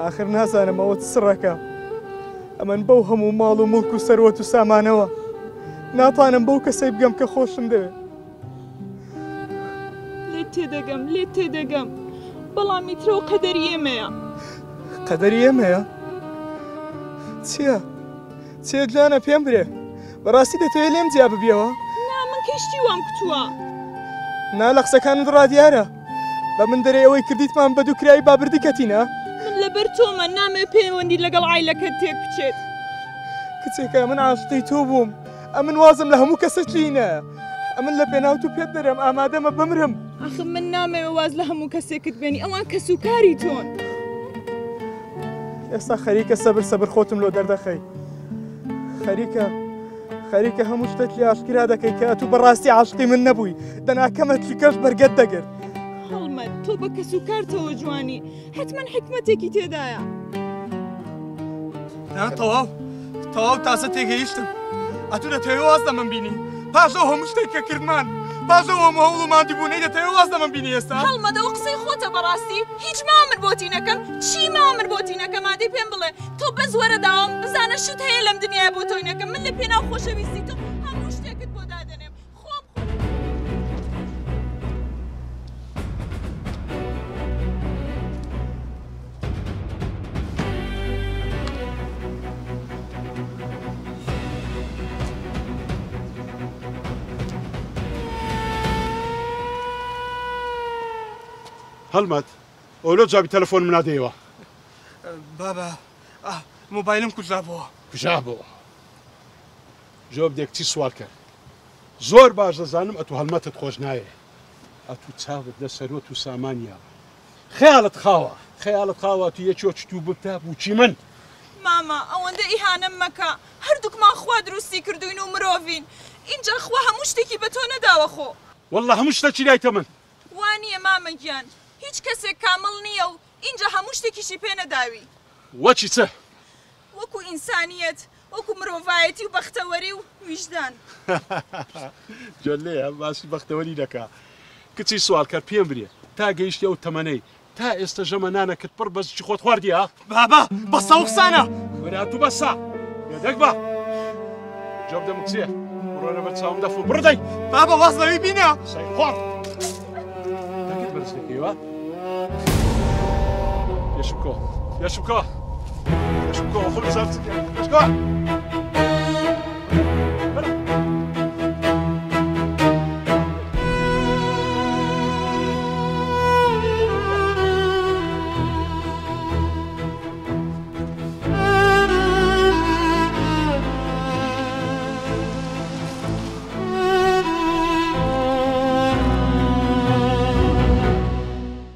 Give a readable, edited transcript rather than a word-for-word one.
ئاخر نازانم ئەوە چ سڕەکە. ئەمن بەو هەموو ماڵ و موڵک و سەروەت و سامانەوە ناتوانم بەو کەسەی بگەم کە خۆشم دەوێ. لێت تێدەگەم، لێت تێدەگەم. بەڵام ئیتر ئەو قەدەری ئێمەیە. قەدەری ئێمەیە؟ چییە؟ چییە جانە پێم برێ؟ بەڕاستی دەتەوێ لێم جیا ببیەوە؟ نا من کەی شتی وام کوتووە؟ نا لە قسەکانت ڕا دیارە. بە من دەرێ ئەوەی کردیتمان بە دوو کرای بابردی کەتینە؟ من لەبەر تۆمە نامەوێ پەیوەندیت لەگەڵ عایلەکەت تێک بچێت. کچێکە من عاشقی تۆ بووم. ئەمن وازم لە هەموو کەسە چینە. ئەمن لە پێناو تو پێت دەرێم ئامادەمە بمرم. ئاخر من نامەوێ واز لە هەموو کەسێکت بێنی ئەوان کەسوکاری تۆن. ئێستا خەریکە سەبر سەبر خۆتم لۆ دەردەخەی. خەریکە خەریکە هەموو شتێک لێ ئاشکرا دەکەی کە ئەتوو بەڕاستی عاشقی من نەبووی دەنا کەمە تیکەش بەرگەت دەگرت. هەڵمەت تۆ بە کەسوکارتەوە جوانی حەتمەن حیکمەتێکی تێدایە. نا تەواو تەواو تازە تێگەیشتم ئەتوو دەتەوێ واز لە من بینی پاش ئەو هەموو شتێک کە کردمان پاش ئەو هەموو هەوڵ و ماندووبوونەی دەتەوێ واز لە من بینی ئێستا؟ هەڵمەت ئەوە قسەی خۆتە بەڕاستی هیچ ماوە من بۆتی نەکەم چی ماوە من بۆتی نەکەم ئادەی پێم بڵێ تۆ بەس وەرە داوام بزانە شت هەیە لەم دنیایە بۆ تۆی نەکەم من لە پێناو خۆشەویستی تۆ هەموو شتێکت بۆ دادەنێم خۆم خۆ. هەڵمەت ئەولۆ جوابی تەلەفۆنم نادەیەوە. بابە مۆبایلم کوژابۆوە. کوژابۆوە جواب دێ کچی سواڵکەر. زۆر باش دەزانم ئەتوو هەڵمەتت خۆش ناوێ ئەتوو چاوت لە سەروەت و سامانیا خەیاڵت خاوە خەیاڵت خاوە ئەتوو یەکێ چتوو ببتە بووکی من. مامە ئەوەندە ئیهانەم مەکە هەردووکمان خوا دروستی کردووین و مرۆڤین ئینجا خوا هەموو شتێکی بە تۆ نەداوە خۆ. وەڵڵا هەموو شتەکی دایتە من. وا نییە مامە گیان هیچ کەسێک کامڵ نییە و ئینجا هەموو شتێکیشی پێ نەداوی. وەکی چ؟ وەکو ئینسانیەت وەکو مرۆڤایەتی و بەختەوەری و ویژدان. گوێت لێیە باسی بەختەوەری دەکا کچی سواڵکەر پێم برێ تا گەیشتی ئەو تەمەنەی تا ئێستە ژەمە نانەکت پڕ بە زکی خۆت خواردیە؟ بابە بەسە ئەو قسانە. وەرە ئەتوو بەسە بێدەنگ بە جواب دەم کچێ بڕۆ لەبەر چاوم دەف و بڕ دەی. بابە واز لەوی بینە. سەی خۆر دەنگت بەرز دەکەیەوە پێشم کۆ پێشم کۆ پێشم کۆ خۆم بزانم چ پێشکۆ.